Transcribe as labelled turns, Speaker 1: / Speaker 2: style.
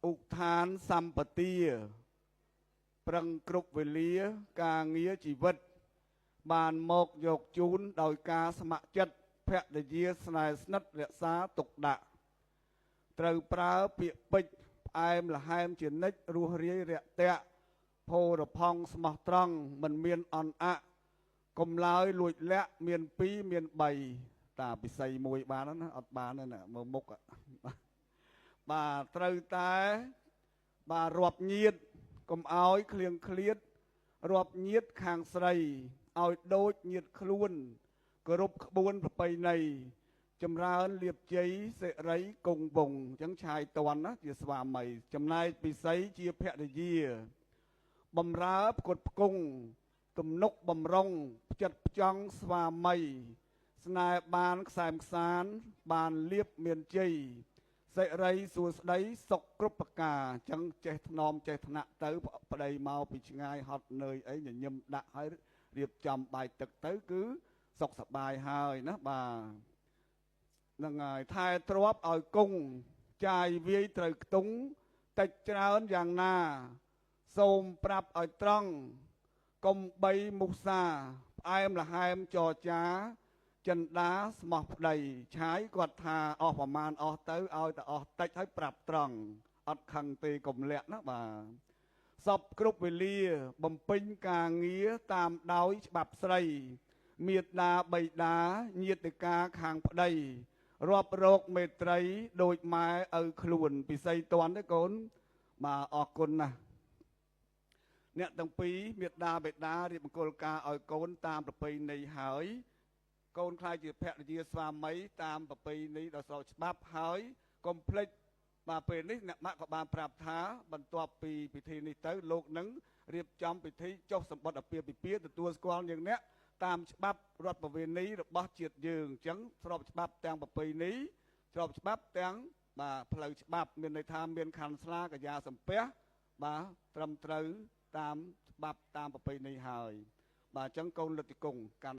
Speaker 1: ឧឋានសម្បទាប្រឹងគ្រប់វេលាការងារជីវិត បានមកយកជូនដោយការស្ម័គ្រចិត្តភរិយាស្នេហ៍ស្និទ្ធរក្សាទុកដាក់ត្រូវប្រើពាក្យពេចន៍ផ្អែមល្ហែមជានិច្ចរស់រាយរាក់ទាក់ផូរផង់ស្មោះត្រង់មិនមានអន់អៈកុំឡើយលួចលាក់មាន2មាន3តាពិសីមួយបានណាអត់បានទេណាមើលមុខបាទត្រូវតែបាទរាប់ញាតកុំឲ្យឃ្លៀងឃ្លាតរាប់ញាតខាងស្រីឲ្យដូចញាតខ្លួនគោរពក្បួនប្រពៃណីចម្រើនលៀបជ័យសិរីគង់វង្សអញ្ចឹងឆាយតន់ណាជាស្វាមីចំណែកពិសីជាភរិយាបំរើផ្គត់ផ្គង់ទំនុកបំរុងផ្ចិតផ្ចង់ស្វាមីស្នេហ៍បានខ្សែមខ្សានបានលៀបមានជ័យសិរីសួស្តីសុខគ្រប់ប្រការអញ្ចឹងចេះថ្នមចេះថ្នាក់ទៅប្តីមកពីឆ្ងាយហត់នឿយអីញញឹមដាក់ឲ្យរៀបចំបាយទឹកទៅគឺសុខសប្បាយហើយណាបាទហ្នឹងហើយថែទ្របឲ្យគង់ចាយវាយត្រូវខ្ទង់តិចច្រើនយ៉ាងណាសូមប្រាប់ឲ្យត្រង់កុំបីមុសាផ្អែមល្ហែមចរចាចិន្តាស្មោះប្តីឆាយគាត់ថាអស់ប្រមាណអស់ទៅឲ្យតែអស់តិចហើយប្រាប់ត្រង់អត់ខឹងទេកុំលាក់ណាបាទសពគ្រប់វេលាបំពេញការងារតាមដោយច្បាប់ស្រីមេដាបៃតាញាតិកាខាងប្តីរាប់រោគមេត្រីដូចម៉ែឪខ្លួនពិសីតន់ទេកូនបាទអរគុណណាស់អ្នកទាំងពីរមេដាបេដារៀបមង្គលការឲ្យកូនតាមប្រពៃណីហើយកូនខ្លាយជាភរិយាស្វាមីតាមប្រពៃណីដ៏ស្របច្បាប់ហើយកុំភ្លេចបាទពេលនេះអ្នកម៉ាក់ក៏បានប្រាប់ថាបន្ទាប់ពីពិធីនេះទៅលោកនឹងរៀបចំពិធីចុះសម្បត្តិអាពាហ៍ពិពាហ៍ទទួលស្គាល់យើងអ្នកតាមច្បាប់រដ្ឋប្រវេណីរបស់ជាតិយើងអញ្ចឹងស្របច្បាប់ទាំងប្រពៃណីស្របច្បាប់ទាំងបាទផ្លូវច្បាប់មានន័យថាមានខណ្ឌស្លាកយាសំពះបាទត្រឹមត្រូវតាមច្បាប់តាមប្រពៃណីហើយបាទអញ្ចឹងកូនលទ្ធិគង់កាន់